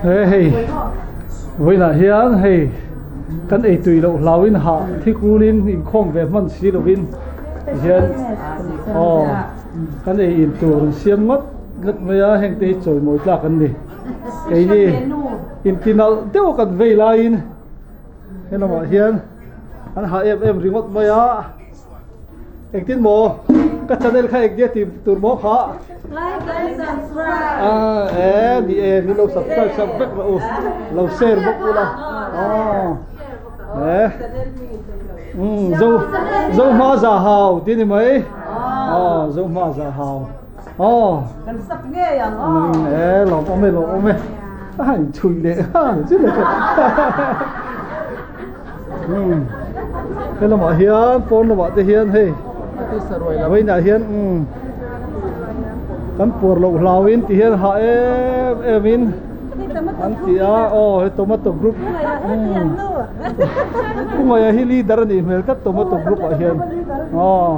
He hei vawiinah hian hei kan ei tui loh hlauhin hah thikulin inkhawm ve hman si lovin tihian aw kan ei in tur an siam ngawt ngawt mai a heng te hi chawimawi tlak an ni keini intinalh deuh a kan vei laiin he lamah hian an hah em em ringawt mai a. Engtin maw? Ka channel kha engtia ti tur maw kha? Like and subscribe. Ah, eh, ni e, min lo subscribe sak vek rawh u. Lo share bawk ula. Ah. Eh. Um, zo zo hma za hau ti ni mai. Ah, zo hma za hau. Ah. Kan sak ngei ang aw. Eh, lawm awm e, lawm awm e. A in chui leh ha, chu le. Umm he lamah hian pawn lamah te hian hei vawiinah hian umm kan puar loh hlauin ti hian hah em em in an ti a aw he tomato group umm pu ngaia hi leader a nih hmel tlat tomato group ah hian aw.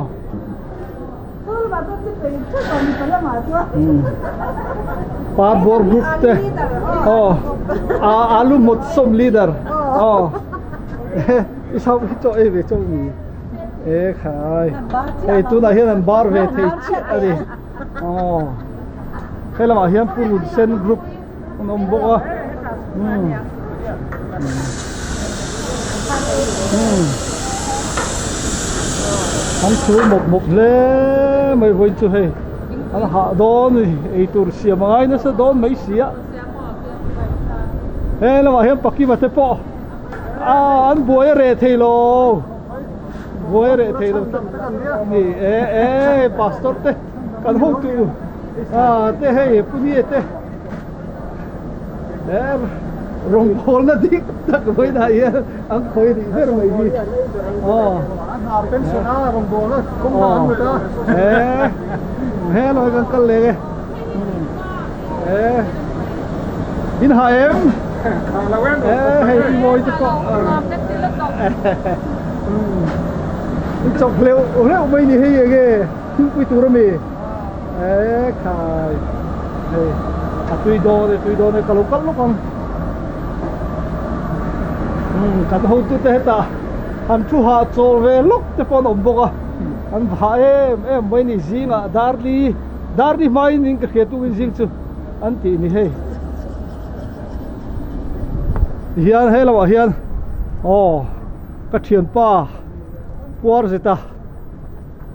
Parbawr group te aw alu hmawt sawm leader aw i sau hi chaw ei ve chaw ni e khai hei tunah hian an bar ve thei chiah a ni aw he lamah hian purun sen group an awm bawk a umm umm an chhul mawp mawp hle mai vawiin chu hei an hah dawn a ni eitur siam a ngai nasa dawn mai si a he lamah hian pakima te pawh ah an buai a reh thei lo buai a reh thei lo ni e e pastor te kan hotu ah te hei punie te. He rawngbawlna dik tak vawiinah hian an khawi rih ber mai hi aw pension a rawngbawlna kawng dah an lut a he he lo kan kal leh e he in ha em he hei i mawi te pawh in chawk hleuh hleuh mai ni hei enge thingpui tur ami. E khai hei a tui dawn e tui dawn e ka lo kal lawk ang umm kan hotu te hetah han thu hah chawl ve lawk te pawh an awm bawk a an vah em em mai ni zingah darli darli hmain in ka hria tukin zing chu an tih ni hei tihian he lamah hian aw ka thianpa puar zeta.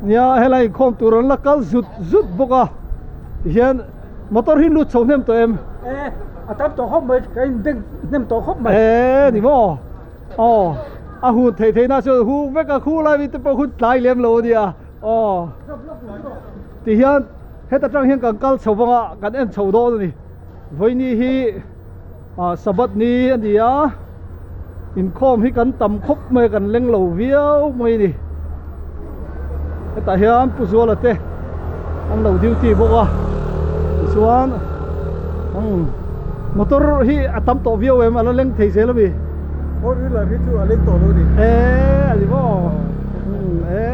Nia helai inkhawm tur an la kal zut zut bawk a tihian motor hi lut chho hnem tawh em? E a tam tawh khawp mai ka in beng hnem tawh khawp mai. E ni maw aw a hun theih theih na chuan hu vek a khu lai mi te pawh hun tlai lem lo ania aw tihian heta tang hian kan kal chho vang a kan en chho dawn a ni vawiini hi ah sabbath ni a ni a inkhawm hi kan tam khawp mai a kan leng lo viau mai a ni hetah hian pu zuala te an lo duty bawk a tichuan umm motor hi a tam tawh viau em a la leng thei zel a mi four wheeler hi chu a leng tawh lo a ni e a ni maw umm e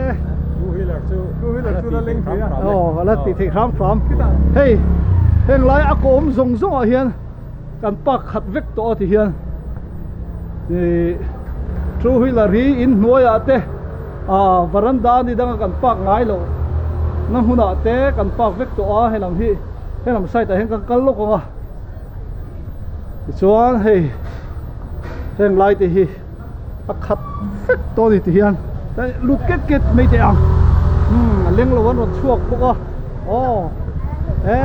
two wheeler chu two wheeler chu la leng thei a aw a la tih theih hram hram hei heng lai a kawm zawng zawng ah hian. Kan park khat vek tawh a ti hian ih two wheeler hi in hnuaiah te ah varanda ni danga kan park ngai loh na hmunah te kan park vek tawh a helam hi helam side ah hian kan kal lawk ang a tichuan hei heng lai te hi a khat vek tawh a ni ti hian lut ket ket mai teh ang umm a leng lo an rawn chhuak bawk a aw e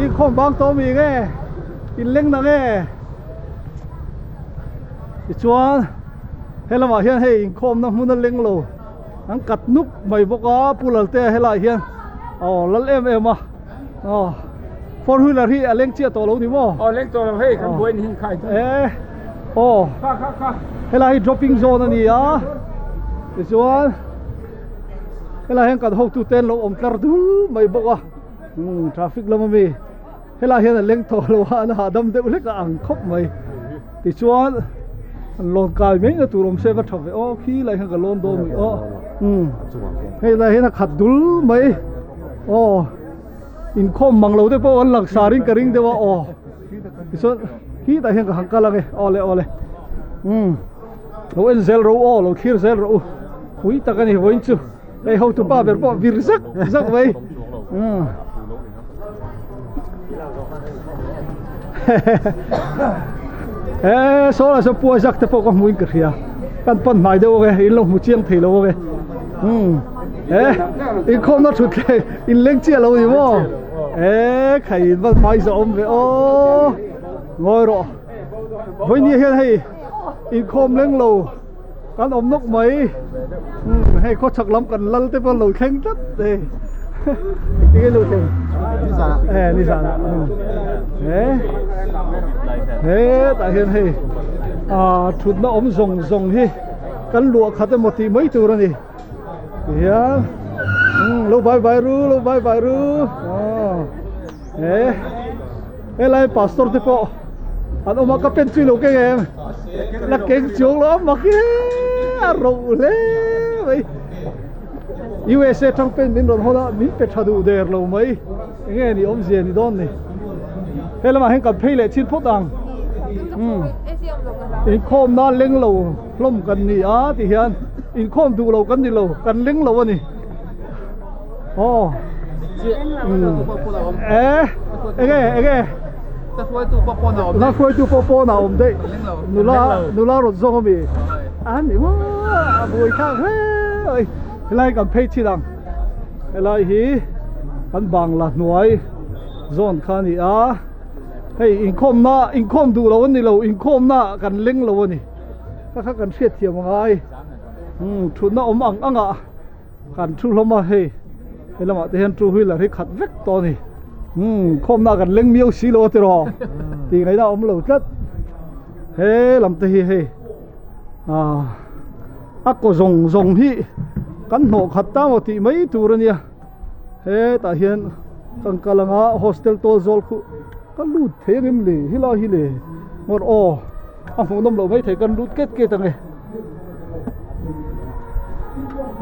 inkhawm bang tawh mi nge in leng na nge tichuan he lamah hian hei inkhawm na hmun a leng lo an kat nup mai bawk a pu Laltea helaiah hian aw lal em em a aw four wheeler hi a leng chiah tawh lo ni maw aw leng tawh lo hei kan buai ni hi khai chu e aw kha kha kha helai hi dropping zone a ni a tichuan helai hian kan hotu te an lo awm tlar dul mai bawk a umm traffic lam ami helai hian a leng tawh lo a an hahdam deuh hlek a ang khawp mai tichuan an lawn kai mai na tur awm se va tha ve aw khi lai hian ka lawn dawn mai aw umm hei lai hian a khat dul mai aw inkhawm mang lo te pawh an lang sar in ka ring deuh a aw tichuan. Khi tah hian ka han kal ang e awle awle umm lo en zel rawh u aw lo thlir zel rawh u pui tak a ni vawiin chu hei hotu pa ber pawh vir zak zak mai umm he saw lah saw puai zak te pawh ka hmuin ka hria kan pan hnai deuh ang e in lo hmu chiang thei lo ang e umm he inkhawmna thut thleng inleng chiah lo ni maw e khai in va hmai zawh awm ve aw ngawi rawh vawinia hian hei inkhawm leng lo kan awm nawk mai umm hei khawchhak lam kan lal te pawh an lo thleng tlat hei enge lo thleng e nizan ah he hetah hian hei ah thutna awm zawng zawng hi kan luah khat emaw tih mai tur a ni. Tihian umm lo bye bye ru lo bye bye ru aw he helai pastor te pawh an awm a ka pen chui lo keng em la keng chuang lo a mak hi a ro hle mai USA tang pen min rawn hawn a min pe tha duh der lo mai enge ni awmzia ni dawn ni he lamah hian kan phei leh chin phawt ang umm inkhawmna leng lo. Hlawm kan ni a ti hian inkhawm duh lo kan ni lo kan leng lo a ni aw e enge enge la hruaitu pawh pawn a awm daih nula nula rawn zawng ami a ni maw a buai thlak hle mai helai kan phei chin ang helai hi kan bangla hnuai zawn kha a ni a hei inkhawmna inkhawm duh lo an ni lo inkhawmna kan leng lo a ni. Kha kha kan hriat thiam a ngai umm thutna awm ang ang ah kan thu hlawm a hei he lamah te hian two wheeler hi khat vek tawh a ni umm khawmna kan leng miau si lo a tiraw tih ngaihna a awm lo tlat he lam te hi hei ah a kaw zawng zawng hi kan hnawh khat ta maw tih mai tur a nia hetah hian kan kal ang a hostel tawl zawl khu ka lut thei ang em le helai hi le ngawr aw. A hmuhnawm loh maithei kan lut ket ket ang e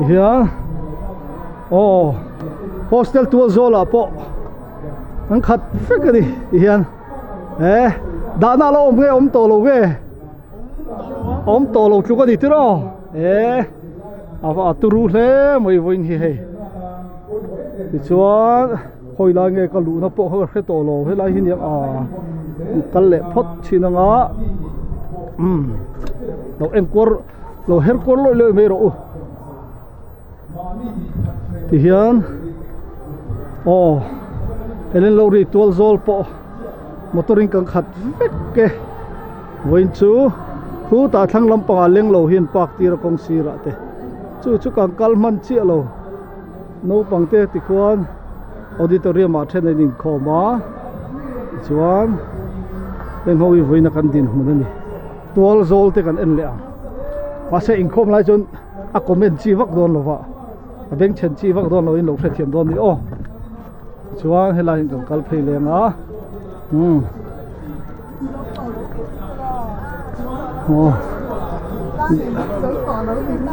hian aw hostel tual zawlah pawh an khat vek a ni ti hian he dahna la awm nge awm tawh lo nge awm tawh lo tluk a ni tir aw he a turu hle mai vawiin hi hei tichuan. Khawi lai nge ka luhna pawh kha ka hre tawh lo helai hi nia ah kal leh phawt thin anga umm lo enkuar lo her kuar lawih lawih mai rawh u tihian aw helen lo ri tual zawl pawh motor in kan khat vek e vawiin chu khutah thlang lampangah leng lo hian park tir a kawng sirah te chu chu kan kal hman chiah lo. Naupang te tikhuan auditorium ah then an inkhawm a tichuan heng ho hi vawiin a kan dinhmun a ni tual zawl te kan en leh ang mahse inkhawm lai chuan a comment chi vak dawn lo va a bengchhen chi vak dawn lo in lo hrethiam dawn a ni aw tichuan helai hi kan kal phei leng a umm.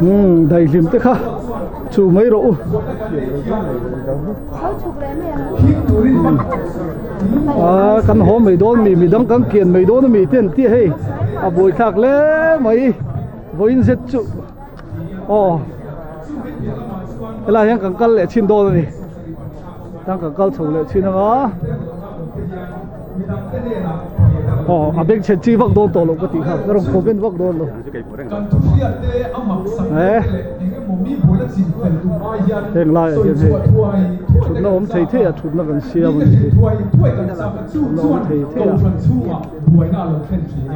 Umm daihlim te kha chuh mai rawh u ah kan haw mai dawn mi midang kan kian mai dawn ami te an tia hei a buaithlak hle mai vawiin zet chu aw helai hian kan kal leh chhin dawn a ni tang kan kal chho leh chhin anga. Aw a beng chhen chi vak dawn tawh loh ka tih kha ka rawn comment vak dawn lo eh heng laiah hian hei thutna awm thei thei a thutna kan siam a ni hi thutna awm thei thei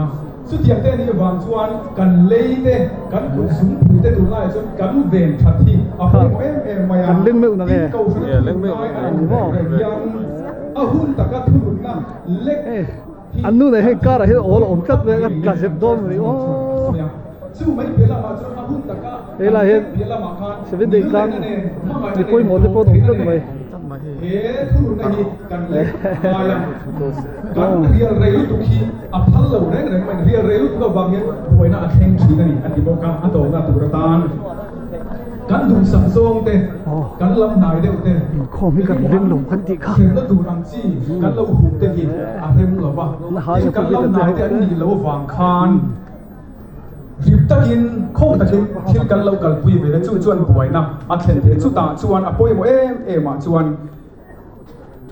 a. Chutiang te anih avang chuan kan lei te, kan kut zungpui te tunlaiah chuan kan ven that hi a pawimawh em em mai a. Kan leng meuh nang e. Tin, Kohhrana thununai a rawn ven reng hian a hun taka thununna lek hi An nu nei heng karah hian awl a awm tlat mai a, ka tla zep dawn mai aw. Chu mai piah lamah chuan a hun taka Hei lai hian kan lek piah lamah khan Seven Day tlang nilna nen, hmangaihna mi nen, pawimawh te pawh an awm dawhtheihna tlat nen mai. he thununna hi kan lek a ngai a. Kan rial rei lutuk hi a phal lo reng reng mai, rial rei lutuk avang hian buaina a thleng thin a ni a ti bawk a, a dawhna tur atan. Kan duhsak zawng te, kan lam hnai deuh te, Inkhawm hi kan ring lo kan tih kha. Hremna tur ang chi kan lo hup te hi a rem lo va. Tin, kan lam hnai te an nih loh avang khan rip takin, khawng takin thil kan lo kalpui ve le. Chu chuan buaina a thlen thei. Chutah chuan a pawimawh em em ah chuan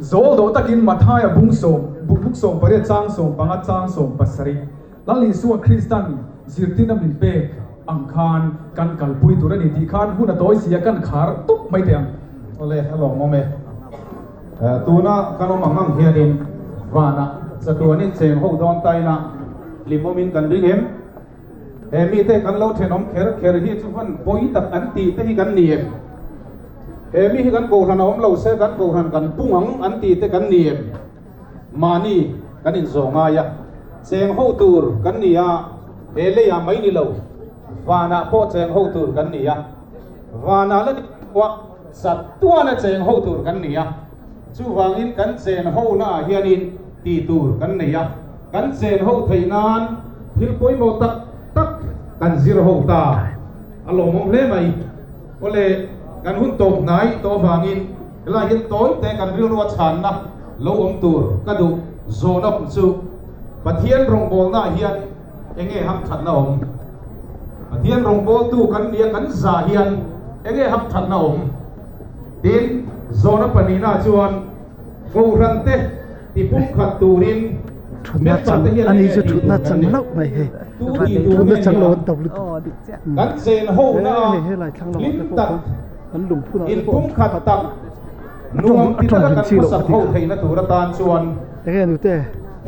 zawl dawh takin Mathaia bung sawm, buk sawm pariat chang sawm panga chang sawm pasarih, Lal Isua Kristan zirtirna min pek ang khan kan kalpui tur a ni tih khan hun a tawi si a, kan khar tup mai teh ang. Awle, a lawmawm e. Tuna kan awm ang ang hianin vanah chatuanin cheng ho dawn taina hlimawmin kan ring em? He mite kan lo thenawm kher kher hi chu van pawi tak an tih te hi kan ni em? He mi hi kan kohhran a awm lo se kan kohhran kan pung ang an tih te kan ni em? Mahni kan inzawh ngai a, cheng ho tur kan ni a, he leiah mai ni lo, vanah pawh cheng ho tur kan ni a, vanah la ni pawh chatuana cheng ho tur kan ni a, chuvangin kan chen honaah hianin tih tur kan nei a, kan chen ho theih nan thil pawimawh tak tak kan zir ho ta a lawmawm hle mai. Awle, kan hun tawp hnai tawh avangin helai hian tawi te kan rilrua chhanna lo awm tur ka duh zawn awm chu Pathian rawngbawlnaah hian eng nge hamthatna awm? Pathian rawngbawltu kan nia kan zah hian eng nge hamthatna awm? Tin, zawna pahnihnaah chuan Kohhran te tipumkhat turin Thutna chang ani chu thutna chang hlauh mai hei thutna chang lo an tam lutuk kan chen ho na hei helai thlang lamah te hlim pawh tak khuan an lungphunah te pawh an inpumkhat thut tak nuam a ti tawng taka rin kan chi loh khawsak ka ti ho kha theihna tur atan chuan enge nu te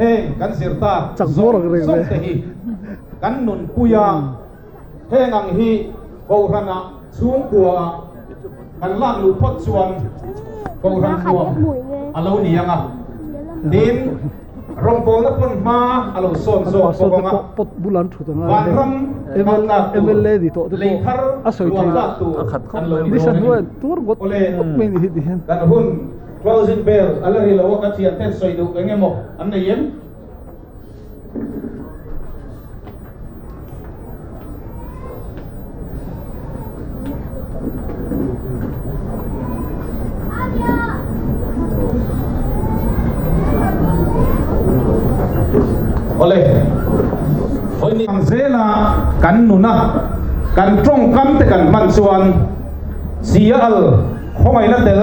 heng kan zir tak chak zawr zawng ang reng zawng ve te hi kan nunpui a heng ang hi Kohhranah chhungkua ah kan lak luh phawt chuan Kohhran nuam a lo ni ang a, tin rawngbawlna pawn hma a lo sawn zawk bawk ang a, vanram kal tlak tur, lei thar luah tlak tur kan lo ni dawn a ni. Awle, kan hun closing bell a la ri lo a, ka thianten sawi duh eng emaw an nei em? Awle, vawiin ang zela kan nuna kan tawngkam te kan hman chuan Sia al khawngaihna tel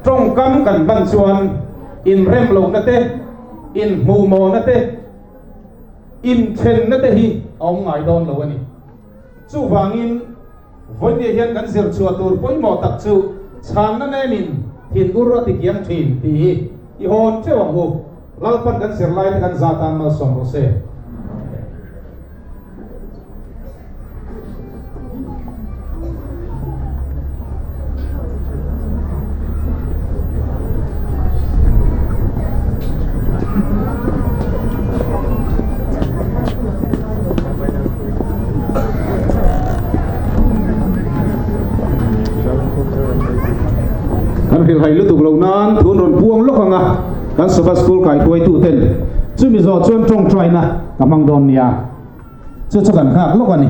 tawngkam kan hman chuan inrem lohna te Inhmuhmawhna te, inthenna te hi a awm ngai dawn lo a ni. Chuvangin, vawinia hian kan zir chhuah tur pawimawh tak chu chhanna nemin thinur a tikiang thin tih hi i hawn teuh ang u. Lalpan kan zirlaite kan za tan malsawm rawh se. Kan hrilhhai lutuk lo nan thun rawn puang lawk ang a, kan Sabbath School kaihruaitu ten chumi zawh chuan tawngtaina Ka hmang dawn nia, chu chu kan nghak lawk a ni.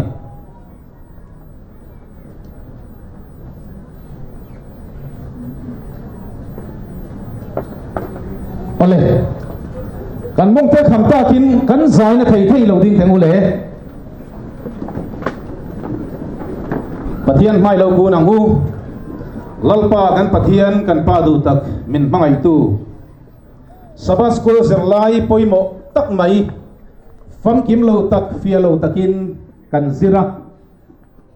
Awle, kan mawng te kham takin kan zaina thei thei lo ding teng ule. Pathian hmai lo kun ang u. Lalpa kan Pathian kan pa duh tak min hmangaihtu. Sabbath School zirlai pawimawh tak mai, famkim lo tak, fia lo takin kan zir a.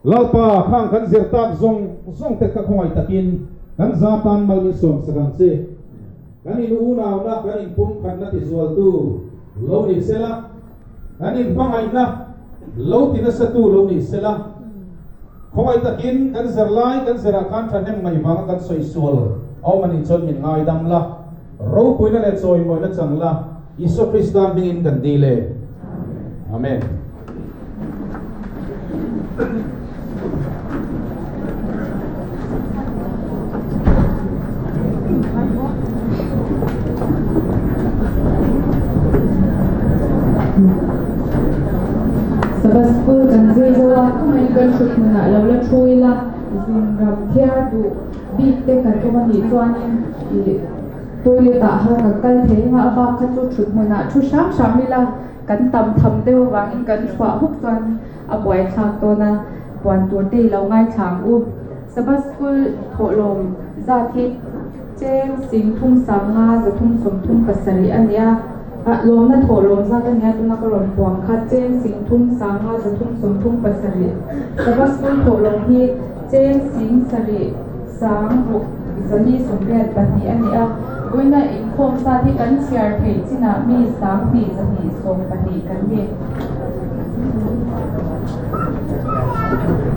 Lalpa, khang kan zir tak zawng zawng te kha khawngaih takin kan za tan mal min sawm sak ang che. Kan in unauna, kan in pumkhatna tizualtu lo ni sela, kan in hmangaihna lo ti nasatu lo ni sela, khawngaih takin kan zirlai kan zirah khan thahnem ngaih vanga kan sawi sual a awm a nih chuan min ngaidam la. Ropuina leh chawimawina chang la, Isua Krista hmingin kan dil e. Amen. Sabbath School kan zir zo a, khawngaihin kan thut hmunah lo la thu ila. Zunram thiar duh bik te kan awm a nih chuanin ih toilet ah kha kan kal thei anga a bak kha chu thut hmunah thu hram hram ila kan tam tham deuh avangin kan chhuah huk chuan a buai thlak dawn a puan tur te i lo ngaithla ang u. Sabbath school thawhlawm zat hi cheng sing thum sanga zathum sawmthum pasarih a ni a, ah lawmna thawhlawm zat a nia tuna ka rawn puang kha cheng sing thum sanga zathum sawmthum pasarih Sabbath school thawhlawm hi cheng sing sarih sang ruk zali sawmriat pahnih a ni a, vawiina inkhawm zat hi kan chhiar theih chinah mi sang hnih zahnih sawm pahnih kan ni.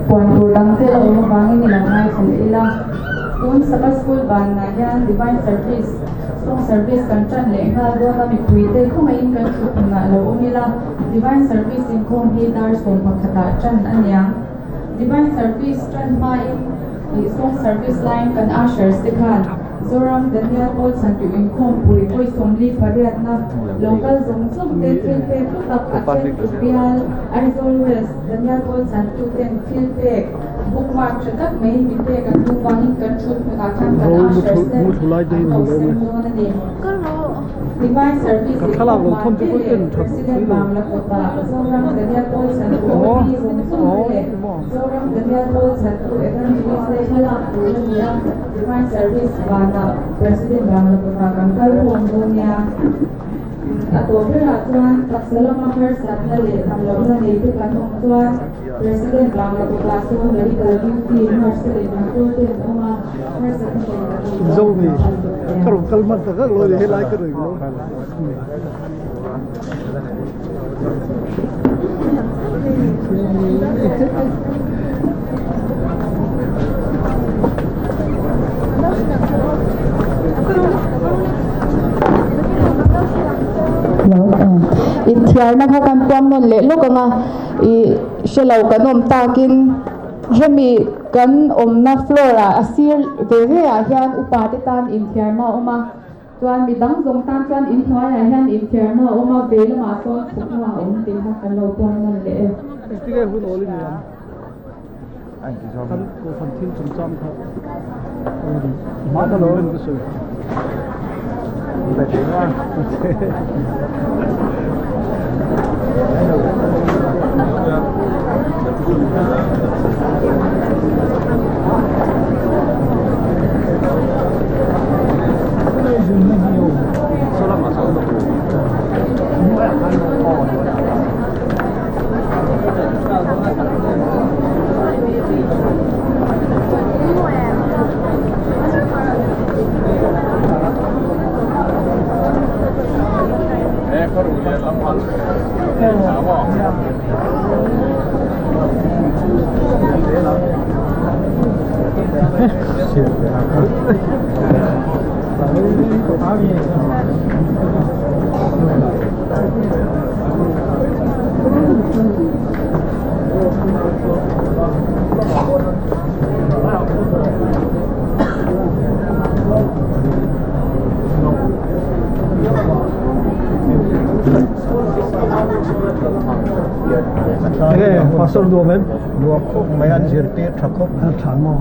Puan tur dang te a awm avangin i lo ngaithla leh ila. Tun Sabbath School banah hian Divine Service, Song Service kan tan leh nghal dawn a, mipuite khawngaihin kan thut hmunah lo awm ila, Divine Service inkhawm hi dar 11 ah tan a niang. Divine Service tan hmain ih Song Service laiin kan ushers te khan Zoram Daniel Paul Chhantu inkhawmpui vawi 48na local zawng zawng te thil pek hlu tak a then tu bial Aizawl West Daniel Paul Chhantu ten thil pek bookmark tha tak mai mi pek an duh vangin kan thut hmunah khan kan ushers ten an lo sem dawn a ni. Divine Service inkhawm ban te leh President Bangla kawtah Zoram Daniel Paul Chhantu OP zawng zawng te leh Zoram Daniel Paul Chhantu Evangelist te thlalak tur a ni a. Divine Service vanah President Bangla kawtah kan kal khawm dawn nia. A tawp berah chuan taksa lama harsatna leh damlohna nei te kan awm chuan President Bangla kawtah sawn medical duty nurse te leh doctor te an awm a, harsatna nei kan awm chuan kan chhan zawk thei ang. Inthiarna kha kan puang nawn leh lawk ang a, ih hre lo kan awm takin hemi kan awmna floor ah a sir ve ve ah hian upa te tan inthiarna a awm a. Chuan mi dang zawng tan chuan in hnuaiah hian inthiarna a awm a, vei lamah sawn chhukna a awm tih kha kan lo puang nawn leh e. Engtinge hun awl i ni ang? Kan kohhran thil chungchang kha hmana lo in ka sawi. Enge pastor nuam em? Nuam khawp mai an zirtir tha khawp. A tha maw?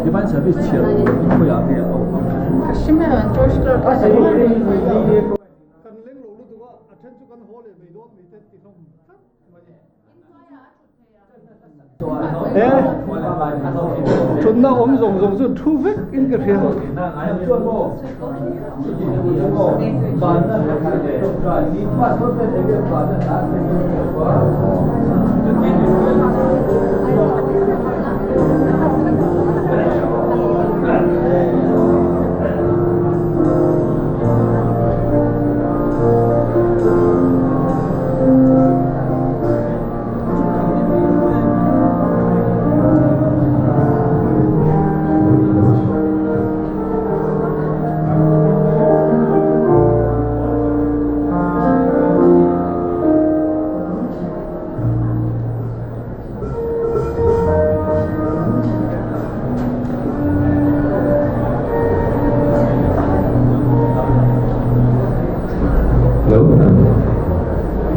Divine Service chhiar khawiah nge a awm ang? Ka hre mai lo an church clerk a ni. Kan leng lo lutuk a, a then chu kan haw leh mai dawn mai te ti hlawm tlat mai. E, thutna awm zawng zawng chu thu vek in ka hria.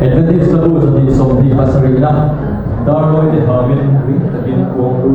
Adventist Hlabu 227 na Darlawi te hamin ring takin kuang ru.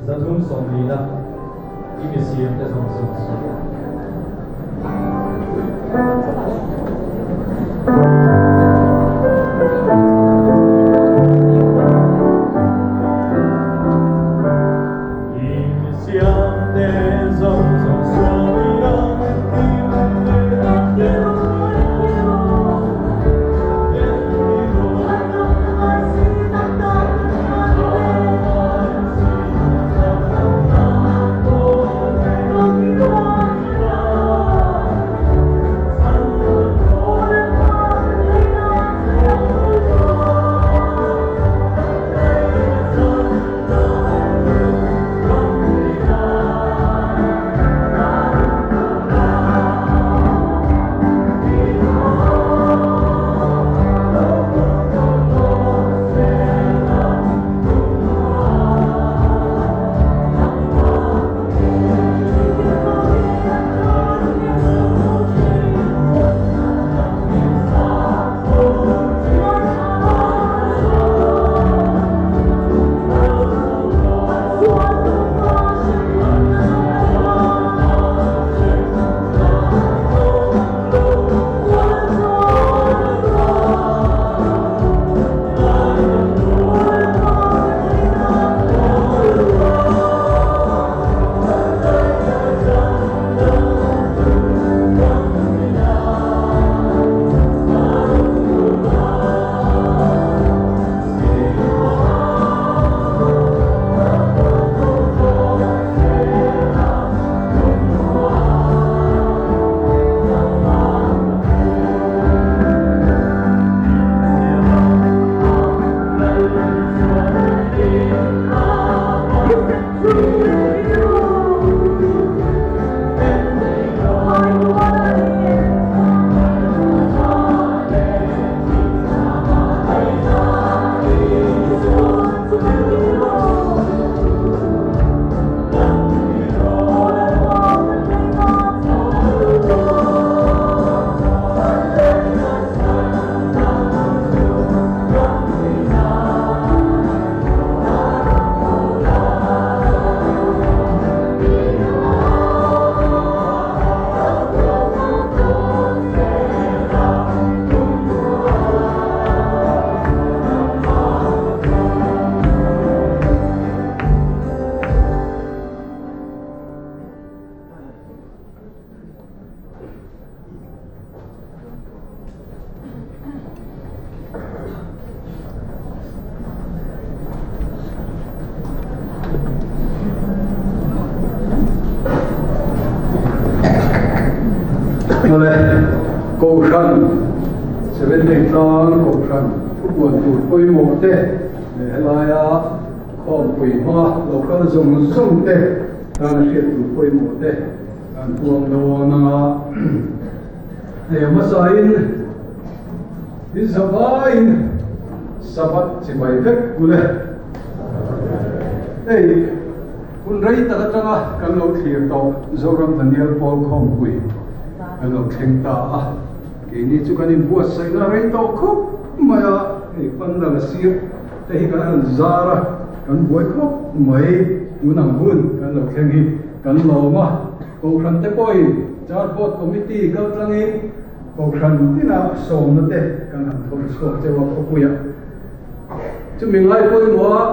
340 na i mi siam te zawng zawng chu. Awle, Kohhran, Seventh-day tlang Kohhran thupuan tur pawimawh te leh helaia khawmpui hma lo kal zawng zawng te tana hriat tur pawimawh te kan puang dawn anga hei a hmasain in zavaiin Sabbath chibai vek ule. Hei. Hun rei tak atanga kan lo thlir tawh Zoram Daniel Paul Khawmpui kan lo thleng ta a, keini chu kan inbuatsaihna rei tawh khawp mai a, hei pandal a sir te hi kan han zar a, kan buai khawp mai, tun ang hun kan lo thleng hi kan lawm a, Kohhran te pawhin Charboard Committee kal tlangin Kohhran tina sawmna te kan han thawn chhuak cheu a khawpuiah chumi ngai pawimawh a.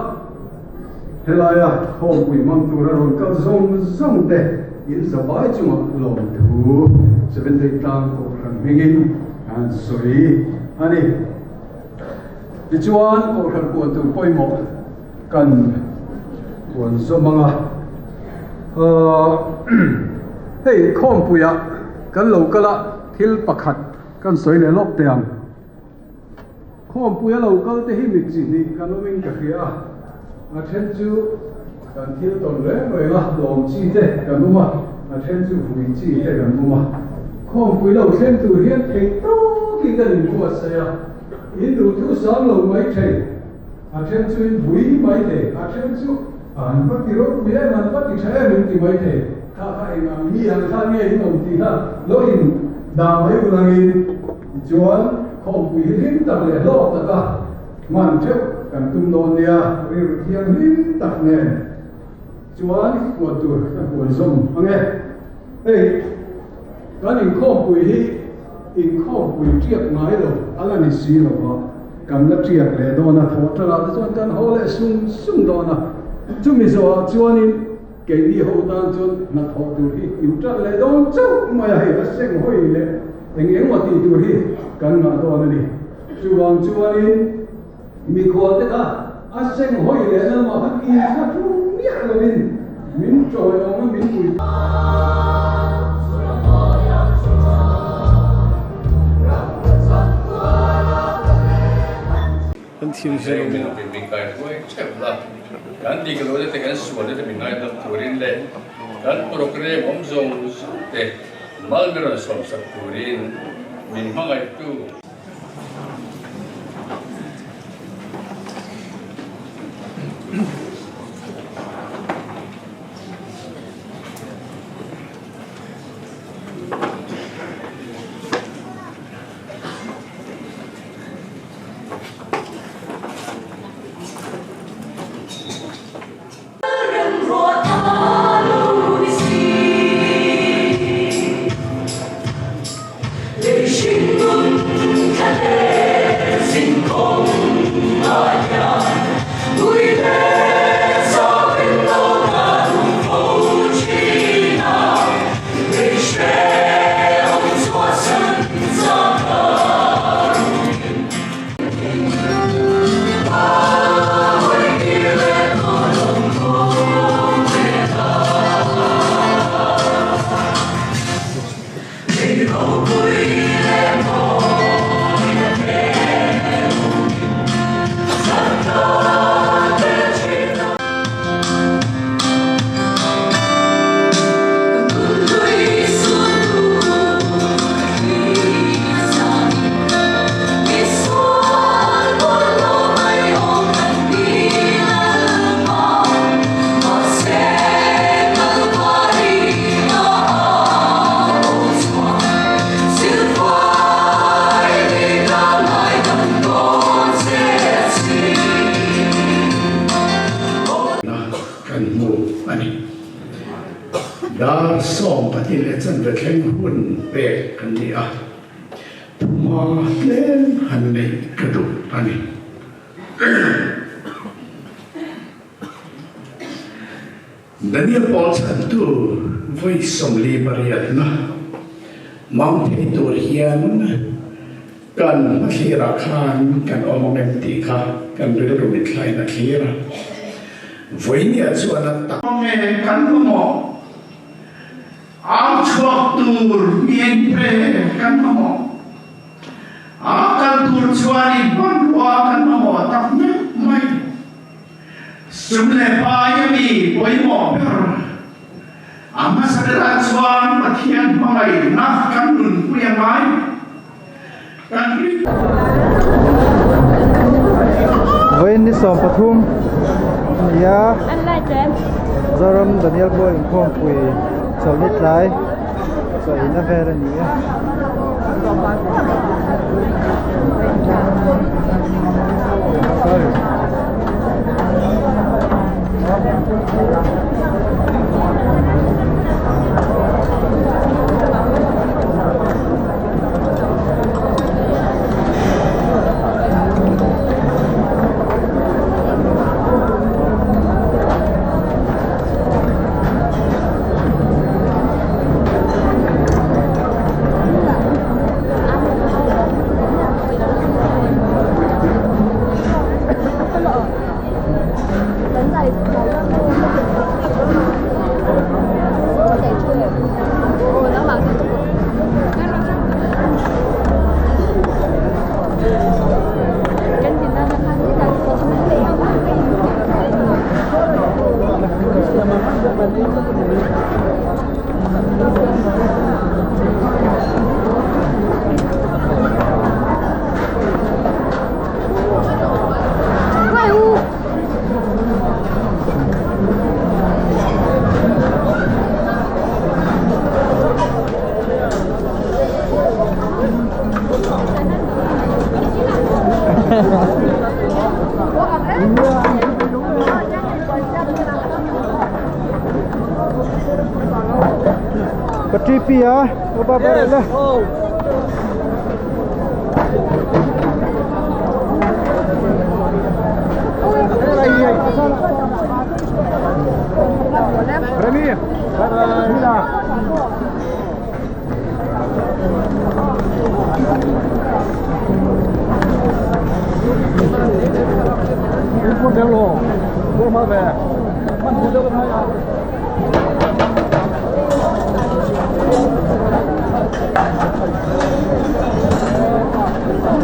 Helaia khawmpui hmang tura rawn kal zawng zawng te in zavai chungah lawmthu Seventh-day tlang Kohhran hmingin an sawi a ni. Tichuan Kohhran puan tur pawimawh kan puan zawm ang a, hei khawmpuiah kan lo kal a, thil pakhat kan sawi leh lawk teh ang. Khawmpui a lo kal te hi mi chi hnih kan awmin ka hria a, a then chu kan thil tawn reng reng a, lawm chi te kan awm a, a then chu vui chi te kan awm a. Khawmpui lo thleng tur hian theih tawkin kan inbuatsaih a, in duh thu sang lo mai thei, a then chu in vui mai thei, a then chu an va ti ropui em, an va ti tha em in ti mai thei, kha kha eng ang mi ang khan nge in awm tih kha lo in dah mai ulangin. Tichuan, khawmpui hi hlim tak leh hlawk taka hman theuh kan tum dawn nia, rilru thianghlim tak nen chuan puan tur kan puan zawm ang e. Hei, kan inkhawmpui hi inkhawmpui tiak ngai lo a la ni si lo va, kan la tiak leh dawn a, thawh tangah te chuan kan haw leh sung sung dawn a, chumi zawhah chuanin Keini ho tan chuan hnathawh tur hi in ṭan leh dawn chauh mai a, hei a seng hawi leh eng eng maw tih tur hi kan ngah dawn a ni. Chuvang chuanin mikhual te kha a seng hawi leh lamah khan inthla thu miah lovin min ṭawi awm a, min pui. Kan thim hi lo maw? Min kai hruai theuh la, kan dik lo te kan sual te min ngaidam turin leh kan program awm zawng zawng te mal min rawn sawmsak turin min hmangaihtu. Kan hmu a ni. Dar 12 leh chanve thleng hun pek kan ni a, thuma tlem han neih ka duh a ni. Daniel pawl chhantu vawi 48na mang thei tur hian kan hmathlirah khan kan awm ang em tih kha kan rilru mithlain a thlir a. Vawinia chuan a tak. Nge kan mamawh? Au chhuak tur mi en pe kan mamawh. A kal tur chuanin hmanrua kan mamawh tak meuh mai. Sum leh pai a mi pawimawh ber. A hmasa berah chuan Pathian hmangaihna kan nunpui a ngai. Kan rin. Vawiin ni 13 a ni a, Zoram Daniel Pawl inkhawmpui chawlhni tlai chawlhina vel a ni a. Ka TP a, ka ba ba la. Remy, bye bye.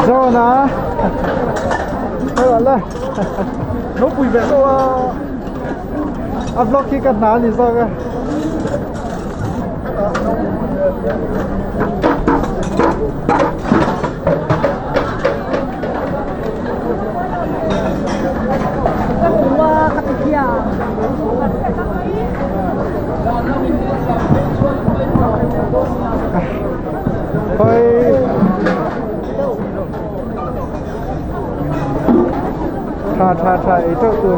Zona Hei la Nó bùi vẻ đâu A vlog khi cắt ná thì sao cơ Thôi Thà thà thà ấy cho tôi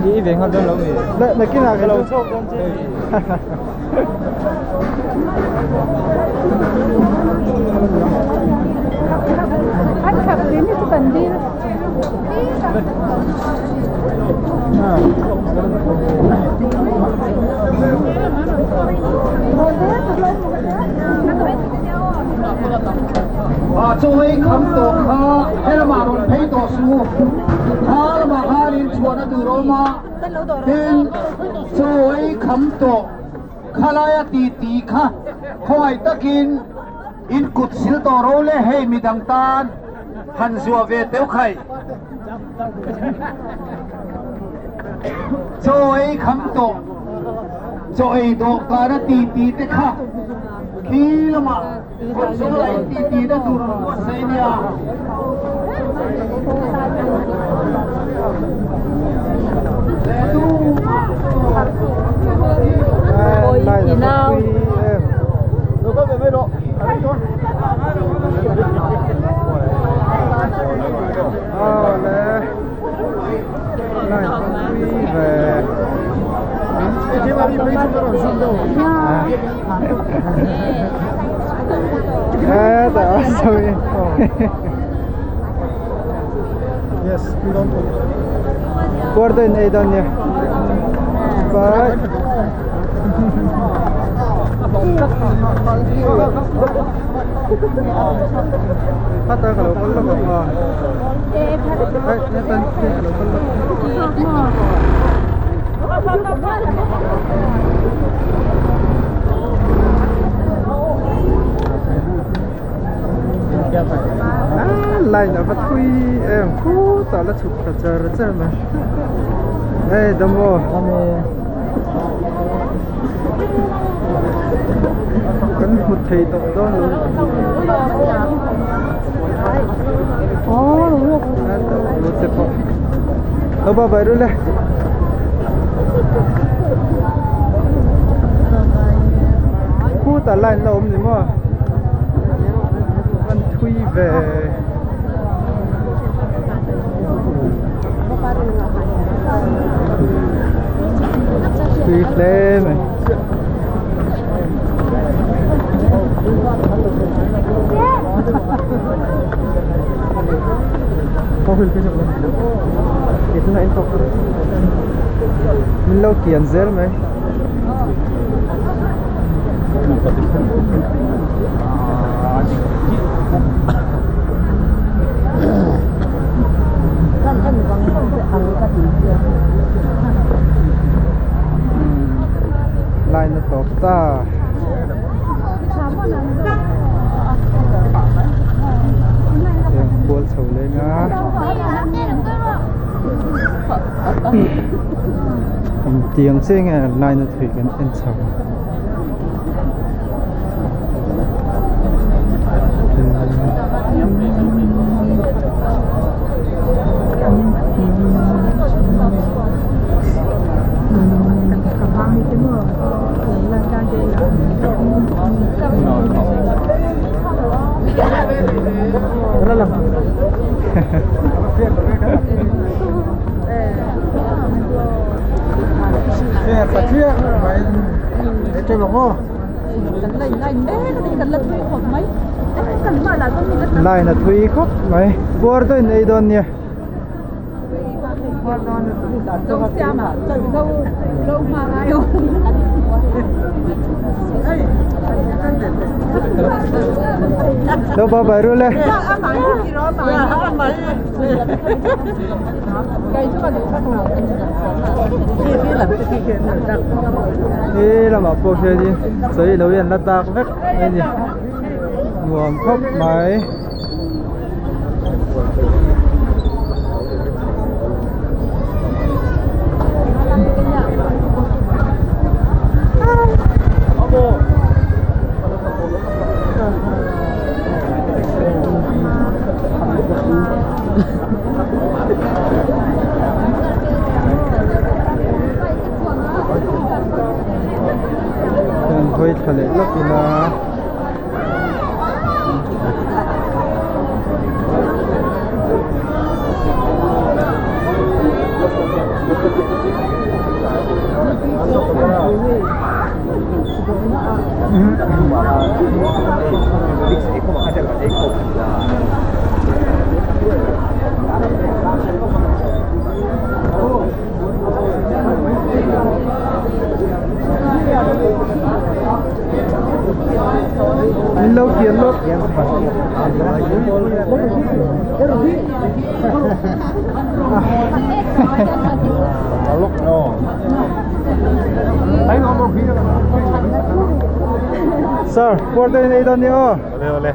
Đi về ngon đâu lâu nhỉ? Đấy, này cái nào cái lâu chốc con chứ. Choi kham to kha helama ron phei to su kha lama khanin chuan a tur awm a tin choi kham to khalai a ti ti kha khawngaih takin in kut sil tawh ro le hei midang tan han zuah ve teuh khai choi kham to choi dawhkan a ti ti te kha khi lamah Kut zung la in ti ti na tur an buatsaih nia. Yes, we don't. Guarda in Eidania. Bye. Phát ra kalau kalau kau. Eh, ni tan kalau kalau. Khutah la chhuk ta char char mai hei dam aw kan hmu thei tawh dawn lo te pawh lo ba bai ru le. Khutah line la awm ni maw an thui ve. Thui hle mai. Min lo kian zel mai. Line a tawp ta. Heng kual chho leng a. Engtiang chiah nge line a thui kan en chho. Line a thui khawp mai puar dawin ei dawn nia. Lo ba bai ru le. He lamah pawh hianin chawi lo hian la dak vek a ni nuam khawp mai. Kan hawi thla leh lawk ila. Min lo kian lawk. Sir, puar deuhin ei dawn ni aw. Ole ole.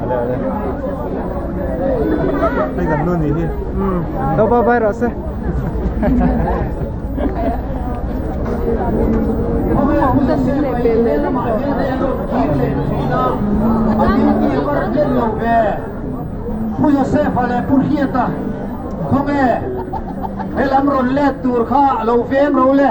Ole ole. Hei kan nu ni hi. Lo ba bai rawh se. Pu Joseph a leh Pu Hriata khawnge helam rawn let tur kha a lo veng ro le.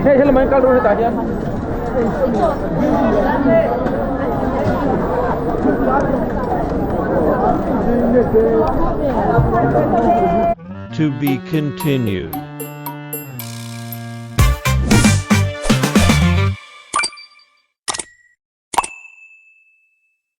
Hei helamah hian kal rawh hetah hian. To be continued.